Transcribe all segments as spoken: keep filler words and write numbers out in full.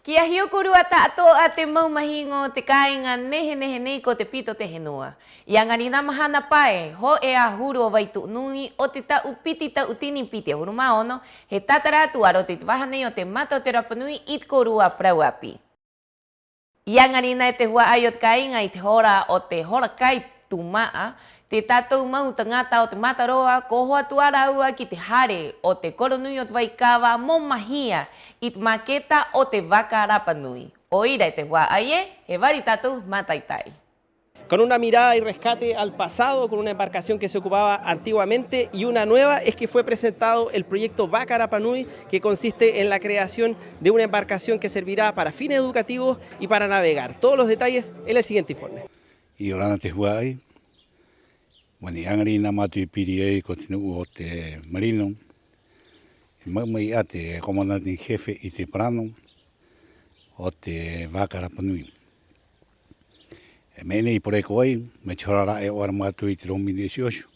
Kia hio kōrua ta'ato'a te mau mahiŋo o te kāiŋa nehe-nehe nei ko Te Pito o te Henua. 'I 'aŋa rinā mahana pae, ho'e 'ahuru o Vaitu'u Nui o te ta'u piti ta'utini piti 'ahuru mā ono, he tātara atu a roto i te vaha nei o te Mata o te Rapa Nui i te kōrua parau 'āpī. 'I 'aŋa rinā e te hua'ai o te kāiŋa i te hora o te hora kai tūma'a, te tātou mau taŋata o te mata roa ko oho atu 'ā rāua ki te hare o te Koro Nui o te Vaikava mo mahia i te maketa o te vaka rapa nui. 'O ira e te hua'ai ē, he vari tātou mata'ita'i. Con una mirada y rescate al pasado, con una embarcación que se ocupaba antiguamente y una nueva, es que fue presentado el proyecto Vaka Rapa Nui, que consiste en la creación de una embarcación que servirá para fines educativos y para navegar. Todos los detalles en el siguiente informe. 'Iorana te hua'ai. Bueno, 'i 'aŋa rinā mātou i piri ai ko te nu'u o te Marino. He ma'u mai 'ā te comandante en jefe i te plano o te vaka rapa nui. E me'e nei i poreko ai, mai te hora ra'e o era mātou i te dos mil dieciocho.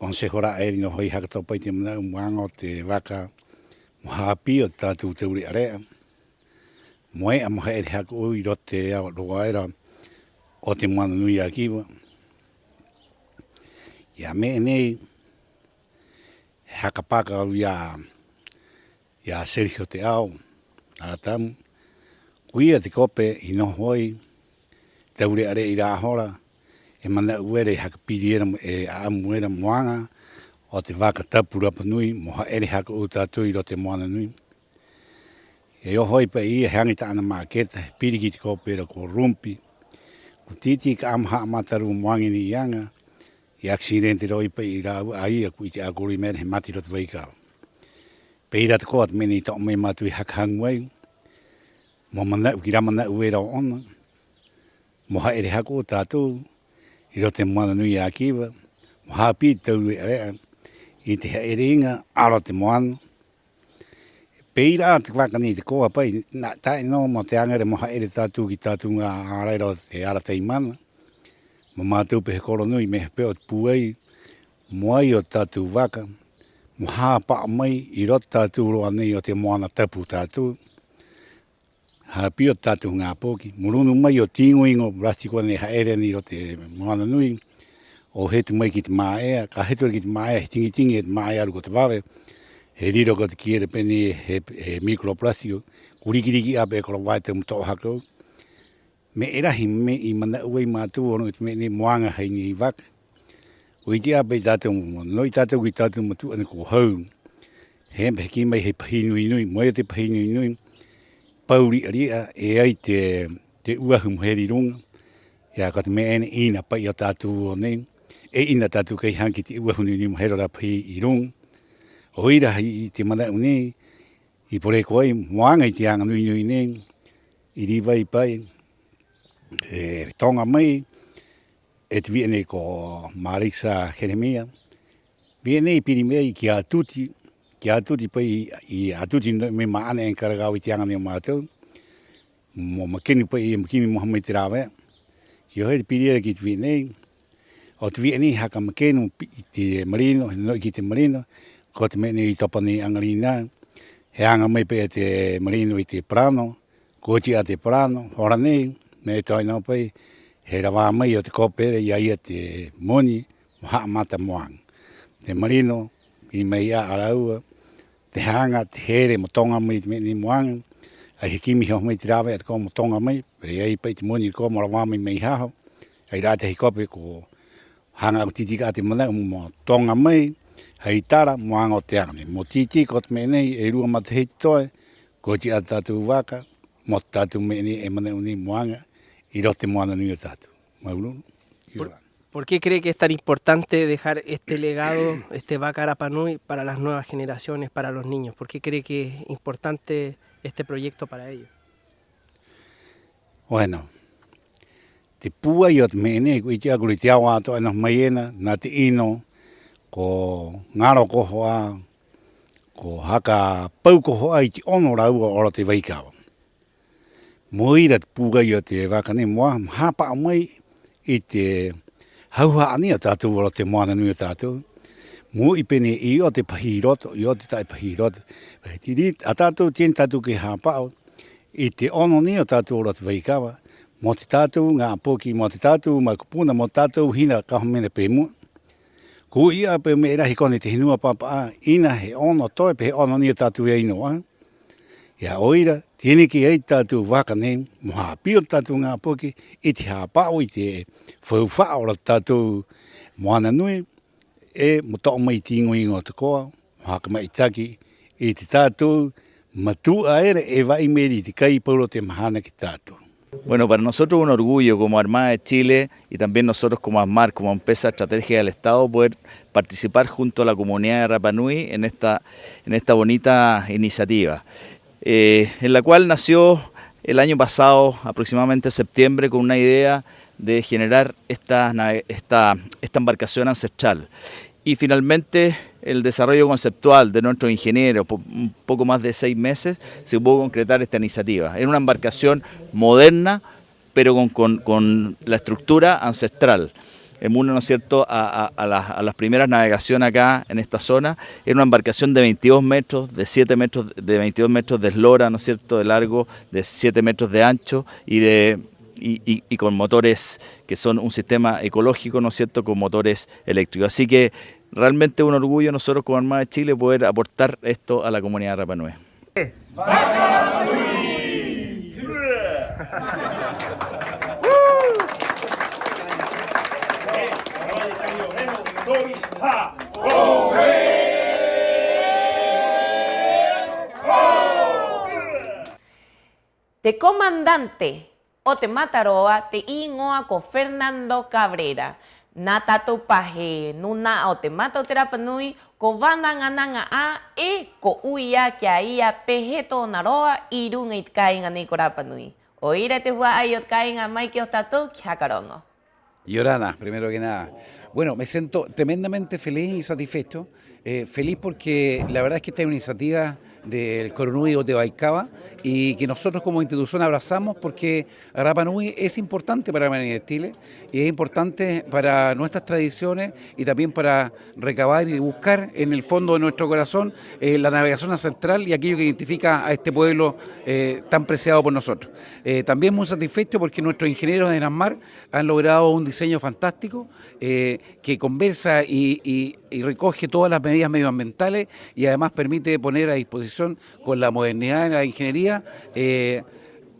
Consejo ra'e era i noho ai haka topa i te mana'u mo aŋa o te vaka mo hāpī o te tātou taure'a-re'a, mo e'a mo ha'ere haka 'ou 'i roto i te ao roa era o te moana nui a Kiva. 'I a me'e nei, he haka paka a au i a i a Sergio Teao Atamu. Ko ia te kope i noho ai, taure'a-re'a 'i rā hora, e mana'u era, e haka piri era, e 'a'amu era mo aŋa o te vaka tapu rapa nui mo ha'ere haka 'ou tātou 'i roto i te moana nui. E oho ai pa'i ia, he aŋa i tā'ana maketa, he piri ki te kope era ko Rumpi. Ko tī-tī ka 'ama ha'amata a rāua mo aŋa i nei aŋa, i accidente rō ai pa'i rāua, a ia ko 'ite 'ā kōrua i me'e era he mate 'i roto i te vaikava. Pē ira tako'a te me'e nei i to'o mai mātou i haka haŋu ai mo mana'u ki rā mana'u era ō'ona, mo ha'ere haka 'ou o tātou 'i roto i te moana nui a Kiva, mo hāpī i te taure'a-re'a i te ha'ere iŋa a roto i te moana. Pē ira 'ā te vaka nei tako'a pa'i, nā, ta'e nō mo te aŋa era mo ha'ere tātou ki tātou ŋā ara era o te ara taimana, mo mātou pa'i he koro nui, me'e hope'a o te pūai mo ai o te tātou vaka, mo hāpa'o mai 'i roto tātou roa nei o te moana tapu o tātou, hāpī o te tātou ŋā poki, mo runu mai o te iŋo-iŋo plástico nei e ha'ere nei 'i roto i te moana nui, 'o hetu mai ki te mā'ea, ka hetu era ki te mā'ea, he tiŋi-tiŋi e te mā'ea a rua ko te vave, he riro ko te kī era pē nei he, he microplástico, ko riki-riki 'ā pa'i e koro va'e tau mo to'o haka 'ou. Me'e rahi me'e i mana'u ai mātou o ruŋa i te me'e nei mo aŋa hai nei vaka. Ko 'ite 'ā pa'i tātou mo, mo no'i tātou ki tātou matu'a 'ana ko Hau. He, he kī mai hai pahī nui-nui, mo ai o te pahī nui-nui, pau ri'a-ri'a, e ai te, te 'uahu mo here 'i ruŋa. Ia, ko te me'e ena, 'ina pa'i o tātou o nei, e 'ina tātou kai haŋa ki te 'uahu nui-nui mo here o rā pahī 'i ruŋa. 'O ira hai i te mana'u nei i poreko ai mo aŋa i te aŋa nui-nui nei, i riva ai pa'i, e toŋa mai e te vi'e nei ko Marisa Jeremia. Vi'e nei i piri mai ki a Tuti, ki a Tuti pa'i, i a Tuti nō mai mā'ana encargado i te aŋa nei o mātou. Mo makenu pa'i, mo kimi mo oho mai te rāve'a. Ki oho era i piri era ki te vi'e nei, 'o te vi'e nei haka makenu pi-, i te Marino, he no'i ki te Marino, ko te me'e nei i topa nei 'aŋa rinā. He aŋa mai pa'i e te Marino i te plano, ko oti 'ā te plano, hora nei, me'e toe nō pa'i, he rava mai o te kope era i a ia te moni mo ha'amata mo aŋa. Te Marino, i mai 'ā a rāua, te haŋa, te here mo toŋa mai i te me'e nei mo aŋa, 'ai he kimi he oho mai te rāve'a tako'a mo toŋa mai, pē ai pa'i te moni tako'a mo rava mai mai haho, 'ai rā tahi kope ko haŋa 'ā ko tī-tī ka 'ā te mana'u mo toŋa mai hai tara mo aŋa o te aŋa nei. Mo tī-tī ko te me'e nei e rua matahiti toe, ko oti 'ā te tātou vaka mo te tātou me'e nei e mana'u nei mo aŋa 'i roto i te moana nui o tātou. Māuru-uru. Por, ¿por qué cree que es tan importante dejar este legado, este Vaka Rapa Nui, para las nuevas generaciones, para los niños? ¿Por qué cree que es importante este proyecto para ellos? Bueno, te pūai o te me'e nei, ko 'ite 'ā kōrua i te ao ato'a e noho mai ena, nā te 'ino, ko ŋaro ko oho 'ā, ko haka pau ko oho 'ā i te 'ono o rāua o roto i te vaikava. Mo ira te pūai o te vaka nei mo aha, mo hāpa'o mai i te hauha'a nei o tātou o roto i te moana nui o tātou. Mo u'i pē nei i oho te pahī roto, i oho te ta'e pahī roto. Te rī, a tātou, tiene tātou ki hāpa'o i te 'ono nei o tātou ora o te vaikava, mo te tātou ŋā poki, mo te tātou makupuna, mo te tātou hina ka oho mai pē mu'a. Ko u'i 'ā pa'i me'e rahi kona i te henua pāpa'a, 'ina he 'ono toe pē he 'ono nei o tātou e ai nō 'ā. 'Ī 'ā, 'o ira, tiene que ai te tātou vaka nei mo hāpī o te tātou ŋā poki i te hāpa'o i te faufa'a o te tātou moana nui, 'e mo to'o mai i te iŋo-iŋo o tako'a, mo haka ma'itaki i te tātou matu'a era e va'ai mai era i te kai paurō te mahana ki a tātou. Bueno, para nosotros un orgullo como Armada de Chile y también nosotros como ASMAR, como empresa estratégica del Estado, poder participar junto a la comunidad de Rapa Nui en esta, en esta bonita iniciativa, eh, en la cual nació el año pasado, aproximadamente en septiembre, con una idea de generar esta nave, esta, esta embarcación ancestral. Y finalmente, el desarrollo conceptual de nuestros ingenieros, po-, un poco más de seis meses, se pudo concretar esta iniciativa. Era una embarcación moderna, pero con, con, con la estructura ancestral. En una, ¿no es cierto?, a, a, a las, a las primeras navegaciones acá en esta zona, era una embarcación de veintidós metros, de siete metros, de veintidós metros de eslora, ¿no es cierto?, de largo, de siete metros de ancho y de, y, y, y con motores que son un sistema ecológico, ¿no es cierto?, con motores eléctricos. Así que realmente un orgullo nosotros como Armada de Chile poder aportar esto a la comunidad de Rapa Nui. Te comandante o te mataroa te 'īŋoa ko Fernando Cabrera. Nā tātou pa he nūna'a o te mata o te Rapa Nui, ko vānaŋa-naŋa 'ā 'e ko 'ui 'ā ki a ia pē hē tō'ona roa 'i ruŋa i te kāiŋa nei ko Rapa Nui. 'O ira te hua'ai o te kāiŋa mai ki oho tātou ki haka roŋo. 'Iorana, primero que nada. Bueno, me siento tremendamente feliz y satisfecho. Eh, feliz porque la verdad es que esta es una iniciativa del Koro Nui o te Vaikava y que nosotros como institución abrazamos porque Rapa Nui es importante para Marines de Chile y es importante para nuestras tradiciones y también para recabar y buscar en el fondo de nuestro corazón, eh, la navegación ancestral y aquello que identifica a este pueblo, eh, tan preciado por nosotros. Eh, también muy satisfecho porque nuestros ingenieros de ASMAR han logrado un diseño fantástico, eh, que conversa y, y, y recoge todas las medidas medioambientales y además permite poner a disposición con la modernidad de la ingeniería, eh,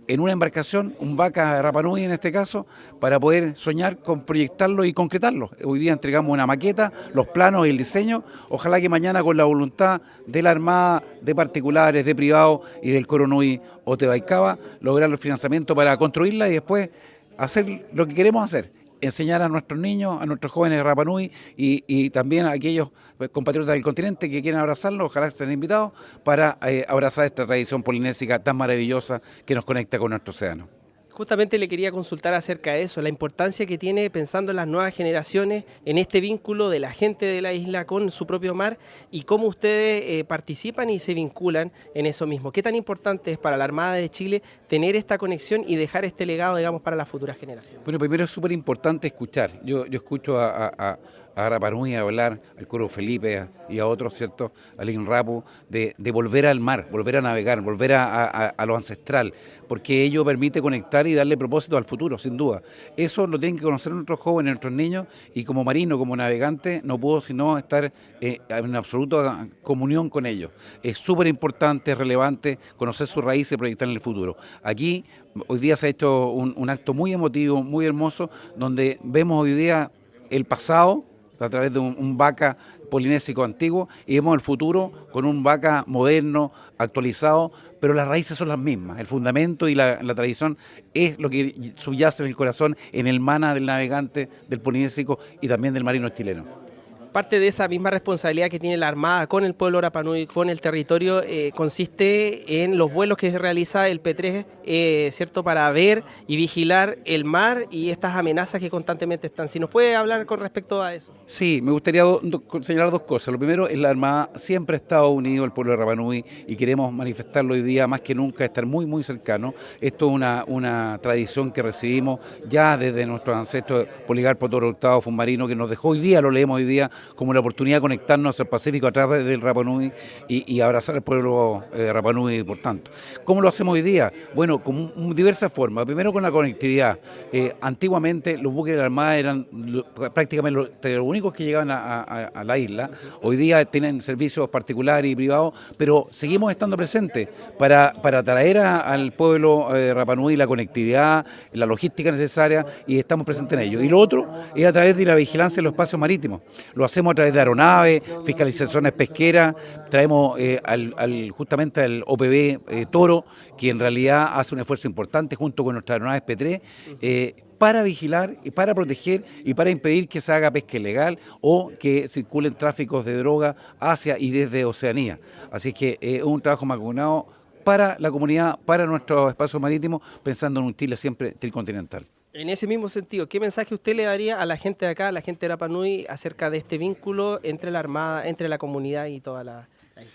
en una embarcación, un vaka Rapa Nui en este caso, para poder soñar con proyectarlo y concretarlo. Hoy día entregamos una maqueta, los planos y el diseño. Ojalá que mañana con la voluntad de la Armada, de particulares, de privados y del Koro Nui o te Vaikava lograr el financiamiento para construirla y después hacer lo que queremos hacer, enseñar a nuestros niños, a nuestros jóvenes de Rapa Nui y, y también a aquellos, eh, compatriotas del continente que quieran abrazarlo, ojalá sean invitados para, eh, abrazar esta tradición polinésica tan maravillosa que nos conecta con nuestro océano. Justamente le quería consultar acerca de eso, la importancia que tiene pensando en las nuevas generaciones, en este vínculo de la gente de la isla con su propio mar y cómo ustedes, eh, participan y se vinculan en eso mismo. ¿Qué tan importante es para la Armada de Chile tener esta conexión y dejar este legado, digamos, para las futuras generaciones? Bueno, primero es súper importante escuchar. Yo, yo escucho a, a, a, a Rapa Nui hablar, al Koro Felipe y a otros, ¿cierto? Al Inrapu, de, de volver al mar, volver a navegar, volver a, a, a, a lo ancestral, porque ello permite conectar y darle propósito al futuro, sin duda. Eso lo tienen que conocer nuestros jóvenes, nuestros niños, y como marino, como navegante, no puedo sino estar, eh, en absoluta comunión con ellos. Es súper importante, relevante conocer sus raíces y proyectar en el futuro. Aquí, hoy día se ha hecho un, un acto muy emotivo, muy hermoso, donde vemos hoy día el pasado a través de un, un vaka polinésico antiguo y vemos el futuro con un vaka moderno, actualizado, pero las raíces son las mismas. El fundamento y la, la tradición es lo que subyace en el corazón, en el mana del navegante, del polinésico y también del marino chileno. Parte de esa misma responsabilidad que tiene la Armada con el pueblo Rapa Nui, con el territorio, eh, consiste en los vuelos que realiza el P tres, eh, ¿cierto? Para ver y vigilar el mar y estas amenazas que constantemente están. Si nos puede hablar con respecto a eso. Sí, me gustaría do-, do-, señalar dos cosas. Lo primero es la Armada siempre ha estado unido al pueblo de Rapa Nui y queremos manifestarlo hoy día más que nunca, estar muy, muy cercano. Esto es una, una tradición que recibimos ya desde nuestros ancestros, Policarpo Toro Hurtado fue un marino que nos dejó hoy día, lo leemos hoy día, como la oportunidad de conectarnos al Pacífico a través del Rapa Nui y, y abrazar al pueblo, eh, Rapa Nui, por tanto. ¿Cómo lo hacemos hoy día? Bueno, con mu-, diversas formas. Primero con la conectividad. Eh, antiguamente los buques de la Armada eran lo, prácticamente lo, de los únicos que llegaban a, a, a la isla. Hoy día tienen servicios particulares y privados, pero seguimos estando presentes para, para traer a, al pueblo, eh, Rapa Nui la conectividad, la logística necesaria, y estamos presentes en ello. Y lo otro es a través de la vigilancia de los espacios marítimos. Lo hacemos a través de aeronaves, fiscalizaciones pesqueras, traemos, eh, al, al, justamente al O P V, eh, Toro, que en realidad hace un esfuerzo importante junto con nuestras aeronaves P tres, eh, para vigilar y para proteger y para impedir que se haga pesca ilegal o que circulen tráficos de droga hacia y desde Oceanía. Así que, eh, es un trabajo mancomunado para la comunidad, para nuestro espacio marítimo, pensando en un Chile siempre tricontinental. En ese mismo sentido, ¿qué mensaje usted le daría a la gente de acá, a la gente de Rapa Nui, acerca de este vínculo entre la Armada, entre la comunidad y toda la, la isla?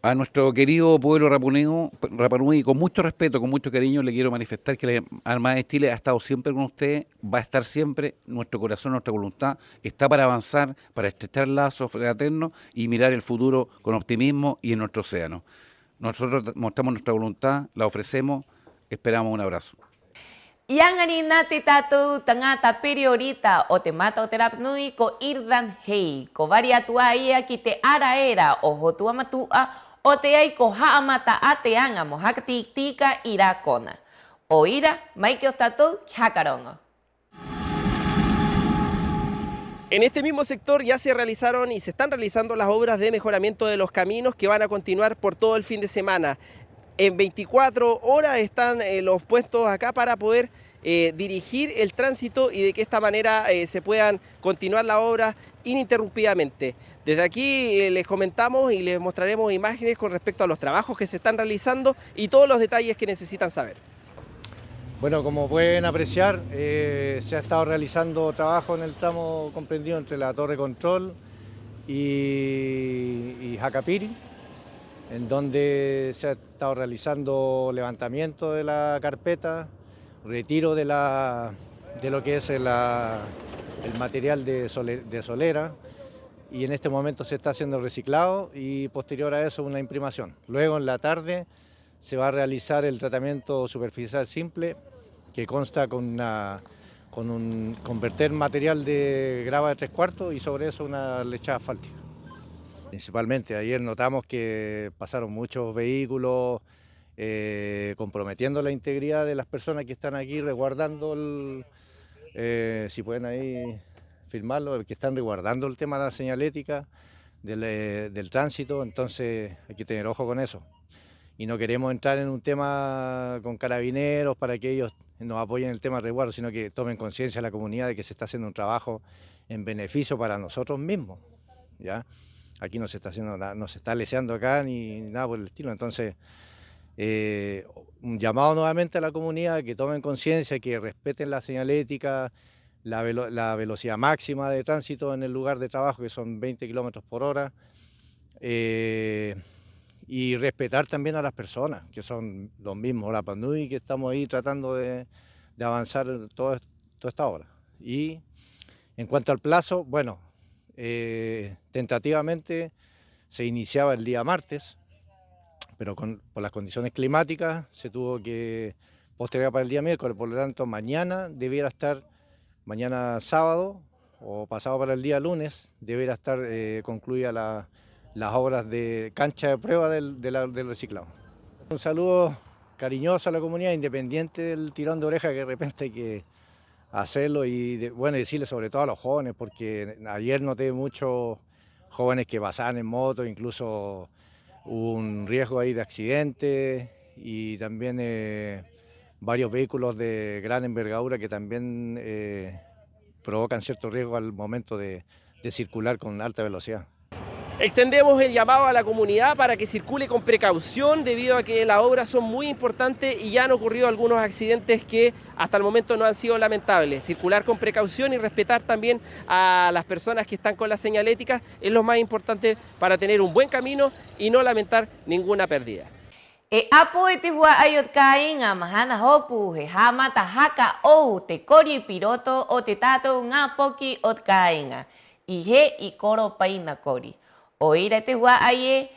A nuestro querido pueblo Rapa Nui, Rapa Nui, con mucho respeto, con mucho cariño, le quiero manifestar que la Armada de Chile ha estado siempre con usted, va a estar siempre, nuestro corazón, nuestra voluntad está para avanzar, para estrechar lazos fraternos y mirar el futuro con optimismo y en nuestro océano. Nosotros mostramos nuestra voluntad, la ofrecemos, esperamos un abrazo. 'I 'aŋarinā te tātou taŋata periorita o te Mata o te Rapa Nui ko Irdan Hei, ko vari atu 'ā ia ki te ara era o Hotua Matu'a, 'o te ai ko ha'amata 'ā te aŋa mo haka tī-tika 'i rā kona. 'O ira, mai ki oho tātou ki haka roŋo. En este mismo sector ya se realizaron y se están realizando las obras de mejoramiento de los caminos que van a continuar por todo el fin de semana. En veinticuatro horas están, eh, los puestos acá para poder, eh, dirigir el tránsito y de que esta manera, eh, se puedan continuar las obras ininterrumpidamente. Desde aquí, eh, les comentamos y les mostraremos imágenes con respecto a los trabajos que se están realizando y todos los detalles que necesitan saber. Bueno, como pueden apreciar, eh, se ha estado realizando trabajo en el tramo comprendido entre la torre control y, y Hakapiri, en donde se ha estado realizando levantamiento de la carpeta, retiro de la, de lo que es el, la, el material de sole-, de solera, y en este momento se está haciendo reciclado y posterior a eso una imprimación. Luego en la tarde se va a realizar el tratamiento superficial simple, que consta con una, con un, con verter material de grava de tres cuartos y sobre eso una lechada asfáltica. Principalmente, ayer notamos que pasaron muchos vehículos, eh, comprometiendo la integridad de las personas que están aquí resguardando el, eh, si pueden ahí filmarlo, que están resguardando el tema de la señalética, del, eh, del tránsito, entonces hay que tener ojo con eso. Y no queremos entrar en un tema con carabineros para que ellos nos apoyen el tema de resguardo, sino que tomen conciencia la comunidad de que se está haciendo un trabajo en beneficio para nosotros mismos, ¿ya? Aquí no se está haciendo na-, no se está leseando acá ni nada por el estilo. Entonces, eh, un llamado nuevamente a la comunidad que tomen conciencia, que respeten la señalética, la velo-, la velocidad máxima de tránsito en el lugar de trabajo, que son veinte kilómetros por hora, eh, y respetar también a las personas, que son los mismos Rapa Nui, que estamos ahí tratando de, de avanzar todo est-, toda esta obra. Y en cuanto al plazo, bueno, eh, tentativamente se iniciaba el día martes, pero con, por las condiciones climáticas se tuvo que postergar para el día miércoles, por lo tanto mañana debiera estar, mañana sábado o pasado para el día lunes, debiera estar, eh, concluida la, las obras de cancha de prueba del, de la, del reciclado. Un saludo cariñoso a la comunidad, independiente del tirón de oreja que de repente hay que hacerlo y de, bueno, decirle sobre todo a los jóvenes, porque ayer noté muchos jóvenes que pasaban en moto, incluso hubo un riesgo ahí de accidente y también, eh, varios vehículos de gran envergadura que también, eh, provocan cierto riesgo al momento de, de circular con alta velocidad. Extendemos el llamado a la comunidad para que circule con precaución debido a que las obras son muy importantes y ya han ocurrido algunos accidentes que hasta el momento no han sido lamentables. Circular con precaución y respetar también a las personas que están con la señalética es lo más importante para tener un buen camino y no lamentar ninguna pérdida. E 'apo e te hua'ai o te kāiŋa mahana hopu, he ha'amata haka 'ou te kori piroto o te tātou ŋā poki o te kāiŋa. i hē i koro paina kori. 'O ira te hua'ai ē,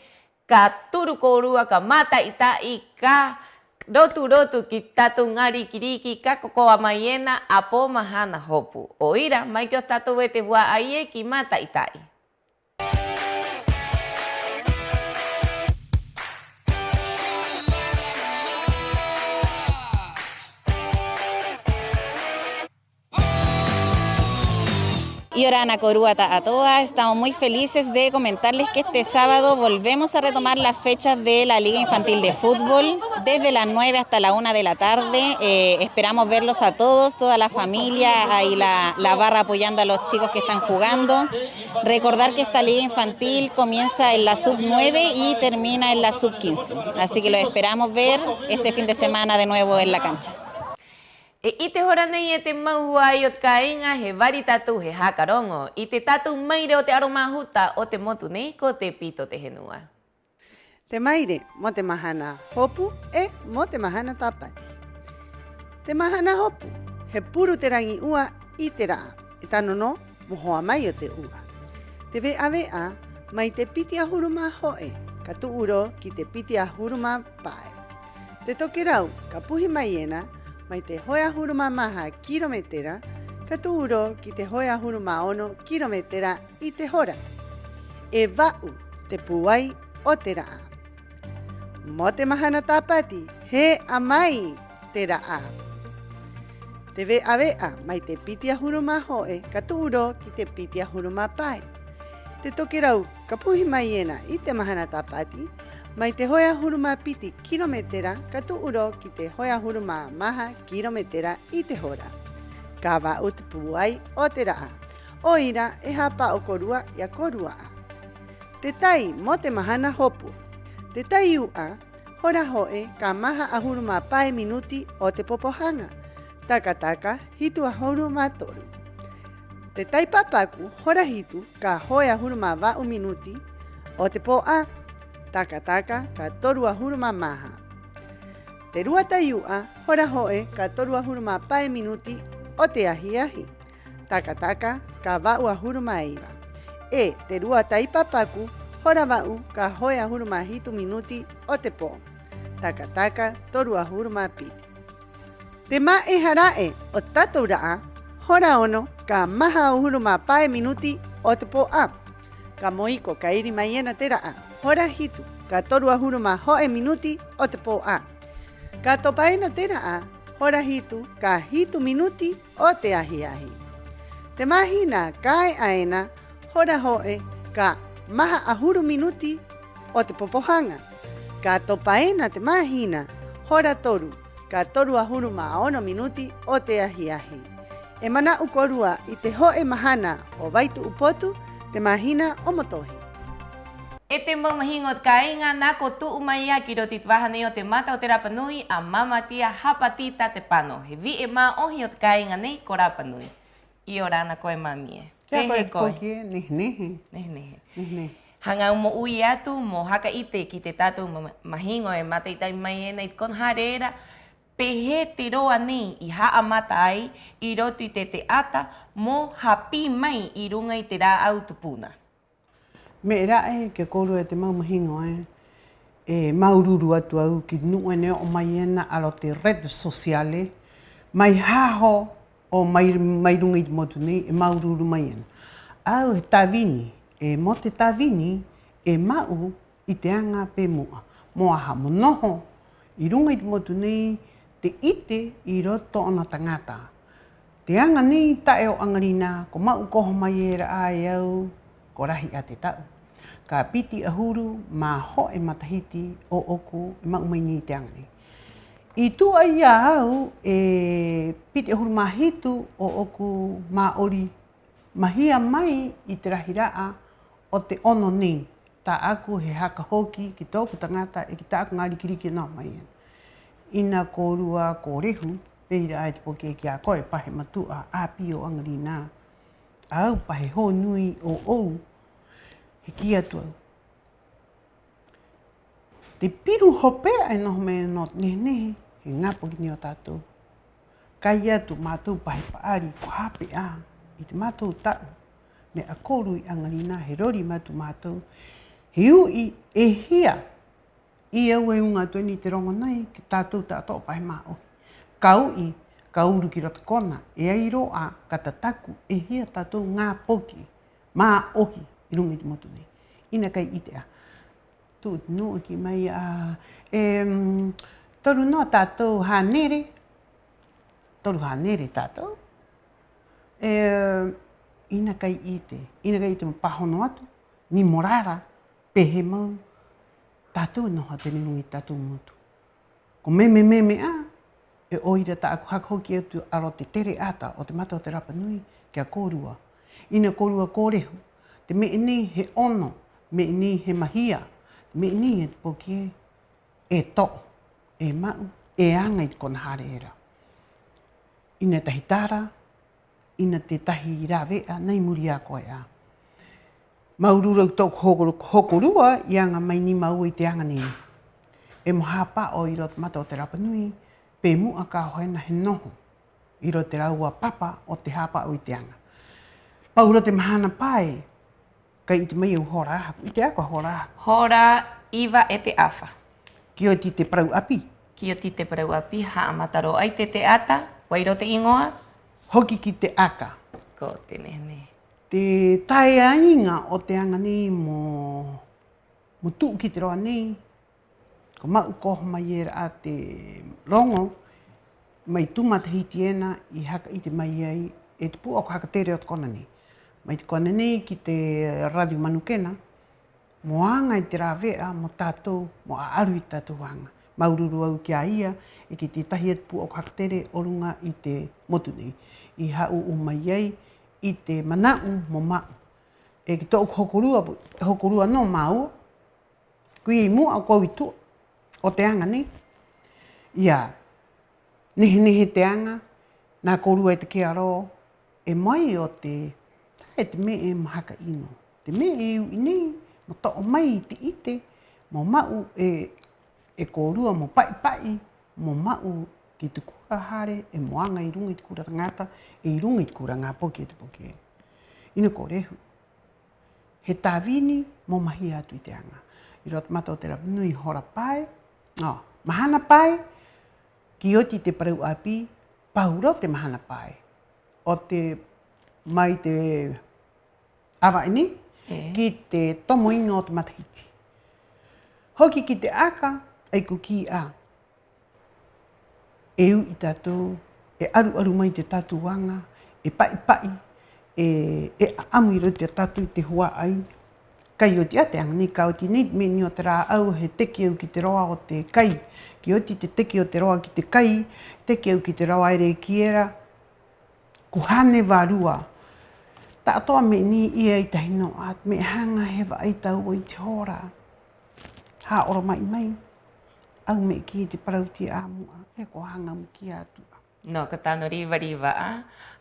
ka turu kōrua, ka māta'i-ta'i, ka rotu-rotu ki te tātou ŋā riki-riki ka ko-koa mai ena 'apō Mahana Hopu. 'O ira, mai ki oho tātou e te hua'ai ē ki māta'i-ta'i. 'Iorana kōrua ta'ato'a, estamos muy felices de comentarles que este sábado volvemos a retomar las fechas de la Liga Infantil de Fútbol, desde las nueve hasta la una de la tarde. Eh, esperamos verlos a todos, toda la familia, ahí la, la barra apoyando a los chicos que están jugando. Recordar que esta Liga Infantil comienza en la sub nueve y termina en la sub quince. Así que los esperamos ver este fin de semana de nuevo en la cancha. 'E 'i te hora nei, e te mau hua'ai o te kāiŋa, he vari tātou he haka roŋo i te tātou maire o te 'aromāhuta o te motu nei, ko Te Pito te Henua. Te maire mo te Mahana Hopu 'e mo te Mahana Tāpati. Te Mahana Hopu, he puru te raŋi 'ua i te ra'ā, e tano nō mo hoa mai o te 'ua. Te ve'a-ve'a, mai te piti 'ahuru mā ho'e ka tu'u rō ki te piti 'ahuru mā pae. Te tokerau, ka puhi mai ena mai te ho'e 'ahuru mā maha kirometera ka tu'u rō ki te ho'e 'ahuru mā ono kirometera i te hora. E va'u te pūai o te ra'ā. Mo te Mahana Tāpati, he e'a mai te ra'ā. Te ve'a-ve'a, mai te piti 'ahuru mā ho'e ka tu'u rō ki te piti 'ahuru mā pae. Te tokerau, ka puhi mai ena i te Mahana Tāpati mai te ho'e 'ahuru mā piti kirometera ka tu'u rō ki te ho'e 'ahuru mā maha kirometera i te hora. Ka va'u te pūai o te ra'ā. 'O ira, e hāpa'o kōrua i a kōrua 'ā. Te tai mo te Mahana Hopu. Te tai u'a, hora ho'e ka maha 'ahuru mā pae minuti o te popo haŋa. Taka-taka, hitu 'ahuru mā toru. Te tai pāpaku, hora hitu ka ho'e 'ahuru mā va'u minuti o te pō'ā. Taka-taka, ka toru 'ahuru mā maha. Te rua tai u'a, hora ho'e ka toru 'ahuru mā pae minuti o te ahi-ahi. Taka-taka, ka va'u 'ahuru mā iva. 'E te rua tai pāpaku, hora va'u ka ho'e 'ahuru mā hitu minuti o te pō. Taka-taka, toru 'ahuru mā piti. Te mā'eha ra'e o te tātou ra'ā, hora ono ka maha 'ahuru mā pae minuti o te pō'ā. Ka mo iko, ka iri mai ena te ra'ā, hora hitu ka toru 'ahuru mā ho'e minuti o te pō'ā. Ka topa ena te ra'ā, hora hitu ka hitu minuti o te ahi-ahi. Te māhina ka e'a ena, hora ho'e ka maha 'ahuru minuti o te popo haŋa. Ka topa ena te māhina, hora toru ka toru 'ahuru mā ono minuti o te ahi-ahi. E mana'u kōrua i te ho'e mahana o Vai Tu'u Potu, te māhina o Motohi. E te mau mahiŋo o te kāiŋa, nā ko tu'u mai 'ā ki roto i te vaha nei o te Mata o te Rapa Nui a Mama Tia Hapatita Te Pano, he vi'e mā'ohi o te kāiŋa nei ko Rapa Nui. 'Iorana koe, Mami ē. Pē hē koe? Nehe-nehe. Nehe-nehe. Nehe-nehe. Haŋa au mo 'ui atu, mo haka 'ite ki te tātou ma-, mahiŋo e māta'i-ta'i mai ena i te kona hare era, pē hē te roa nei i ha'amata ai 'i roto i te te'ata mo hāpī mai 'i ruŋa i te rā'au tupuna. Me'e ra'e ki a kōrua e te mau mahiŋo ē, e māuru-uru atu au ki te nu'u ena e o'o mai ena a roto i te redes sociales, mai haho 'o mai, mai ruŋa i te motu nei, e māuru-uru mai ena. A au he tāvini, 'e mo te tāvini e ma'u i te aŋa pe mu'a. ¿Mo aha? Mo noho 'i ruŋa i te motu nei te 'ite 'i roto o tō'ona taŋata. Te aŋa nei ta'e o 'aŋarinā, ko ma'u ko oho mai era 'ā e au, ko rahi 'ā te ta'u. Ka piti 'ahuru mā ho'e matahiti ō'oku e ma'u mai nei i te aŋa nei. I tu'a i a au e piti 'ahuru mā hitu ō'oku ma'ori mahia mai i te rahi ra'a o te 'ono nei, tā'aku he haka hoki ki tō'oku taŋata 'e ki tā'aku ŋā riki-riki e noho mai ena. 'Ina kōrua ko rehu, pē ira 'ā i te poki ē ki a koe, pa he matu'a 'āpī o 'aŋarinā. A au pa he hōnui ō'ou, he kī atu au. Te piru hope'a e noho mai ena nō te nehe-nehe, he ŋā poki nei o tātou. Ka ai atu mātou pa he pa'ari ko hape 'ā i te mātou ta'u. Me'e a kōrua 'i 'aŋarinā he rori mai atu mātou, he u'i e hia. 'Ī a au e uŋa atu ena i te roŋo nei ki a tātou ta'ato'a pa he mā'ohi. Ka u'i, ka uru ki roto kona, e ai rō 'ā ka tataku e hia tātou ŋā poki mā'ohi 'i ruŋa i te motu nei. 'Ina kai 'ite 'ā. Tu'u te nu'u, kī mai 'ā, e, mm, toru nō tātou hānere, toru hānere tātou. E, 'ina kai 'ite, 'ina kai 'ite mo pāhono atu, ni mo rara, pē hē mau tātou e noho atu ena 'i ruŋa i te tātou motu. Ko meme-meme 'ā, 'e 'o ira tā'aku haka hoki atu a roto i te tere 'ata o te Mata o te Rapa Nui ki a kōrua. 'Ina kōrua ko rehu, te me'e nei he 'ono, me'e nei he mahia, me'e nei e te poki ē, e to'o, e ma'u, e aŋa i te kona hare era. 'Ina e tahi tara, 'ina tētahi rāve'a nā 'i muri i a koe 'ā. Māuru-uru ki tō'oku hoko-, hokorua i aŋa mai nei māua i te aŋa nei. 'E mo hāpa'o 'i roto Mata o te Rapa Nui, pe mu'a ka oho ena he noho 'i roto i te rāua papa o te hāpa'o i te aŋa. Paurō te mahana pae, kai 'ite mai au hora 'ā ha'aku, 'ite 'ā koe hora 'ā ha'aku. Hora iva e te 'afa. Ki oti te parau 'āpī. Ki oti te parau 'āpī, ha'amata rō 'ai te te'ata, ¿ko ai rō te 'īŋoa? Hoki ki te aka. Ko te nehe-nehe. Te tae'a iŋa o te aŋa nei mo, mo tu'u ki te roa nei, ko ma'u ko oho mai era 'ā te roŋo, mai tū matahiti ena i haka 'ite mai ai e te pū'oko haka tere o te kona nei. Mai te kona nei ki te Radio Manukena, mo aŋa i te rāve'a mo tātou, mo 'a'aru i te tātou aŋa. Māuru-uru au ki a ia, 'e ki te tētahi atu pū'oko haka tere o ruŋa i te motu nei, i hā'ū'ū mai ai i te mana'u mo ma'u. 'E ki tō'oku hokorua, hokorua nō māua, koia 'i mu'a ko au 'i tu'a o te aŋa nei. Ia, nehe-nehe te aŋa, nā kōrua e take'a rō, e mai o te, ta'e te me'e mo haka 'ino. Te me'e e u'i nei, mo to'o mai i te 'ite, mo ma'u e, e kōrua mo pa'i-pa'i, mo ma'u ki te kura hare, 'e mo aŋa 'i ruŋa i te kura taŋata, 'e 'i ruŋa i te kura ŋā poki e te poki ē. 'Ina ko rehu. He tāvini mo mahia atu i te aŋa. 'I roto Mata o te Rapa Nui hora pae, oh, mahana pae, ki oti te parau 'āpī, paurō te mahana pae. O te, mai te 'āva'e nei, ki te tomo iŋa o te matahiti. Hoki ki te aka, 'ai ko kī 'ā. E u'i tātou, e 'aru-'aru mai te tātou aŋa, e pa'i-pa'i, e, e 'a'amu 'i roto i a tātou i te hua'ai. Kai oti 'ā te aŋa nei, ka oti nei te me'e nei o te rā'au, he teke au ki te roa o te kai. Ki oti te teke o te roa ki te kai, teke au ki te roa era e kī era, ko Hane Vārua. Ta'ato'a me'e nei ia i tahi nō 'ā, me'e haŋa he va'ai tāua i te hora. Ha'aoroma'i mai. Au me'e kī te parauti'a 'ā mu'a, e ko haŋa mo kī atu 'ā. Nō, ko tano riva-riva 'ā.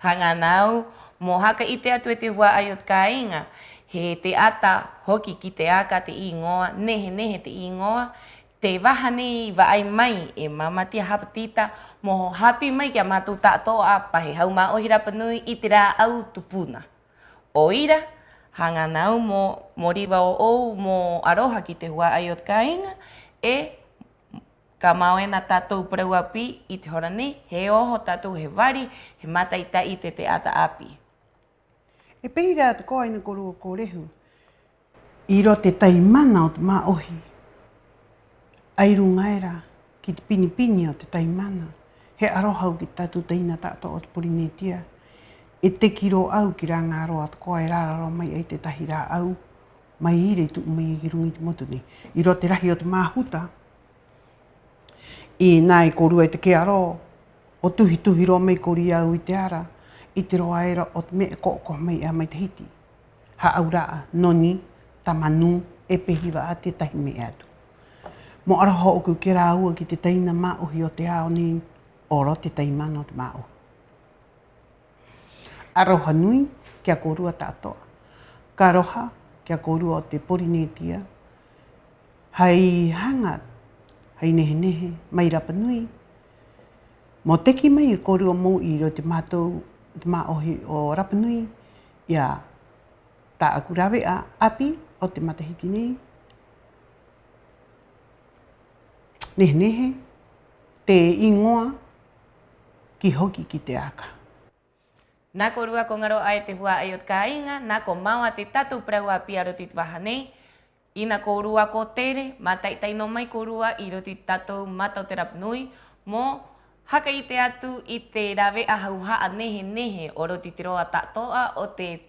Haŋa nā au mo haka 'ite atu e te hua'ai o te kāiŋa, he te'ata hoki ki te aka te 'īŋoa, nehe-nehe te 'īŋoa, te vaha nei i va'ai mai e Mama Tia Hapatita mo hāpī mai ki a mātou ta'ato'a pa he hau mā'ohi rapa nui i te rā'au tupuna. 'O ira, haŋa nā au mo, mo riva ō'ou mo 'aroha ki te hua'ai o te kāiŋa, 'e ka mao ena tātou parau 'āpī 'i te hora nei, he oho tātou he vari, he māta'i-ta'i te te'ata 'āpī. E pē ira tako'a 'ina kōrua ko rehu. 'I roto te taimana o te mā'ohi, 'ai ruŋa era ki te pini-pini o te taimana, he 'aroha au ki te tātou taina ta'ato'a o te Porinetia. E teki rō au ki rā ŋā roa tako'a e rara rō mai ai te tētahi rā'au, mai ira i tu'u mai ai ki ruŋa i te motu nei. 'I roto te rahi o te māhuta, 'ina e kōrua e take'a rō, 'o tuhi-tuhi rō mai kōrua au i te ara, i te roa era o te me'e ko oho mai 'ā mai Tahiti. Hā'aura'a, noni, tamanu, 'e pē ira 'ā tētahi me'e atu. Mo 'aroha ō'oku ki a rāua ki te taina mā'ohi o te ao nei, o roto te taimana o te mā'ohi. 'Aroha nui ki a kōrua ta'ato'a. Ka 'aroha ki a kōrua o te Porinetia. Hai haŋa, hai nehe-nehe mai Rapa Nui. Mo teki mai e kōrua mo u'i i roto i a mātou, te mā'ohi o Rapa Nui, 'ī a Tā'aku rāve'a 'āpī o te matahiti nei, nehe-nehe te 'īŋoa ki Hoki ki te Aka. Nā kōrua ko ŋaro'a e te hua'ai o te kāiŋa, nā ko mao 'ā te tātou parau 'āpī a roto i te vaha nei. 'Ina kōrua ko tere, māta'i-ta'i nō mai kōrua 'i roto i te tātou Mata o te Rapa Nui mo haka 'ite atu i te rāve'a hauha'a nehe-nehe o roto i te roa ta'ato'a o te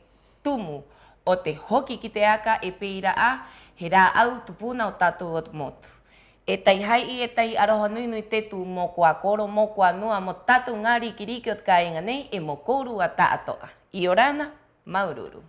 tumu o te Hoki ki te Aka, 'e pē ira 'ā he rā'au tupuna o tātou o te motu. E Tahi Hai'i, e Tahi, aroha nui-nui te tū mo kuā koro, mo kuā nua, mo te tātou ŋā riki-riki o te kāiŋa nei 'e mo kōrua ta'ato'a. 'Iorana, māuru-uru.